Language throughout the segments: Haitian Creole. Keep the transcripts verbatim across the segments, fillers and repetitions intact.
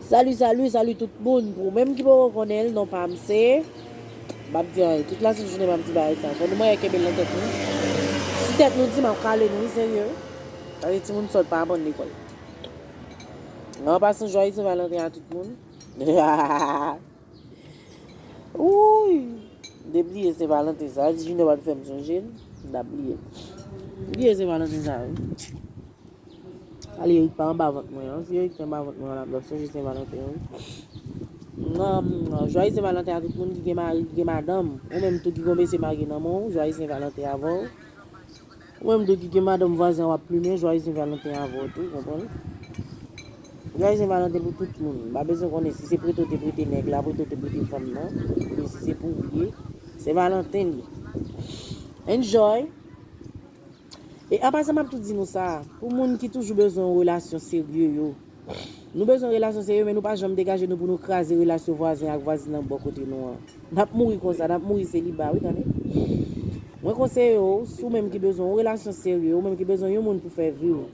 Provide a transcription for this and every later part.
Salut, salut, salut tout moun. Pou menm ki poko konnen l, non pa m se, m ap di anyen. Tout la sent jounen m ap di bagay sa. Fò nou mwen kenbe l nan tèt nou. Si tèt nou di, m ap kale nou, wi, serye. Paske timoun sòt pa aprann lekòl. An pasan, jwayi Sen Valanten a tout moun. Wouy! M te bliye Sen Valanten sa. Si Junior pa t fè m sonje l, m t ap bliye. M bliye Sen Valanten sa, wi. Ale Eric pa anba vant mwen an. Si Eric te anba vant mwen an, l ap sonje Sen Valanten an. Nan, jwayi Sen Valanten a tout moun ki gen mari, ki gen madanm. Ou menm tou ki gon mesye marye nan men w, jwayi Sen Valanten avè w. Ou menm tou ki gen madanm vwazen an w ap plimen, jwayi Sen Valanten avè w tou, konprann? Jwayi Sen Valanten pou tout moun. M pa bezwen konnen si se prete w te prete nèg la, prete w te prete fanm nan, oubyen si se pou ou l ye. Sen Valanten li. Enjoy! E an pasan, m ap tou di nou sa, pou moun ki toujou bezwen yon relasyon serye yo, nou bezwen relasyon serye, men nou pa janm degaje nou pou nou kraze relasyon vwazen ak vwazin nan bò kote nou an. N ap mouri konsa, n ap mouri seliba, wi, tande. Mwen konseye w, si w menm ki bezwen yon relasyon serye, ou menm ki bezwen yon moun pou fè vi w,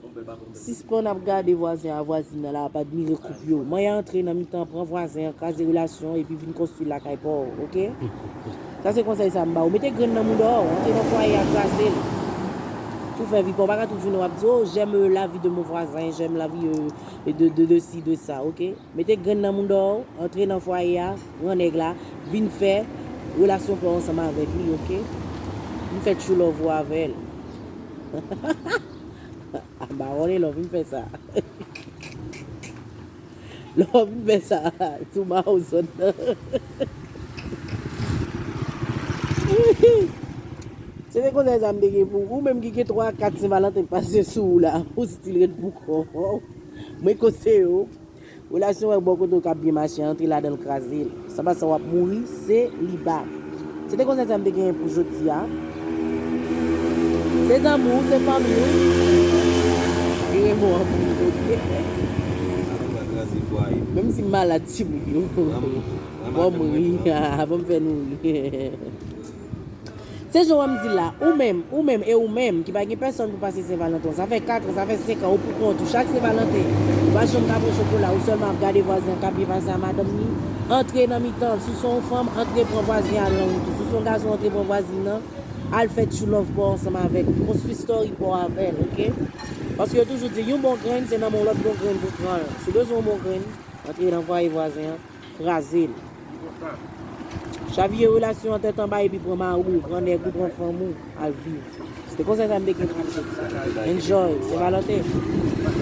sispann ap gade vwazen ak vwazin nan la, ap admire koup yo. Manyen antre nan mitan, pran vwazen an, kraze relasyon, epi vin konstwi lakay pa w, oke? Sa se konsèy sa m ba w. Mete grenn nan mouda w, antre nan fwaye a, kraze l. Pou fè vi pa w, pa ka tout jounen w ap di, oh, j'aime, euh, la vie de mon voisin, j'aime la vie, euh, de, de, de ci, de ça, oke? Mete grenn nan mouda w, antre nan fwaye a, pran nèg la, vin fè relasyon pa w ansanm avèk li, oke? Vin fè true love ou avè l. A ba w lè w vin fè sa. Lè w vin fè sa, tou ma ou zòn nan. Se te konsèy sa m te gen pou ou, ou menm ki gen twa, kat Sen Valanten pase sou ou la, ou stil ret pou kò w. Mwen konseye w, relasyon w ak bò kote w k ap byen mache, antre ladan l, kraze l. San pa sa, w ap mouri seliba. Se te konsèy sa m te genyen pou jodi a. Se zanmi w, se fanmi w. Vire mo an pou ou, oke? Menm si m malad, timoun yo. Fò m ri, fò m fè nou ri. Se jan w ap di la, ou menm, ou menm e ou menm ki pa gen pèsonn pou pase Sen Valanten w, sa fè kat an, sa fè senk an, ou pou kont ou, chak Sen Valanten, ou pa janm ka pran chokola, ou sèlman ap gade vwazen an k ap byen pase a madanm li, antre nan mitan l, si w se yon fanm, antre pran vwazen an nan wout ou, si w se yon gason, antre pran vwazin nan, al fè true love pa w ansanm avè l, konstwi story pa w avè l, oke? Paske yo toujou di, yon bon grenn, se nan men yon lòt bon grenn pou pran l. Si w bezwen yon bon grenn, antre nan fwaye vwazen an, kraze l. Chavire relasyon an tèt anba epi pran mari w, pran nèg ou, pran fanm ou, al viv. Se te konsèy sa m te gen pou ou jodi a. Enjoy, Sen Valanten.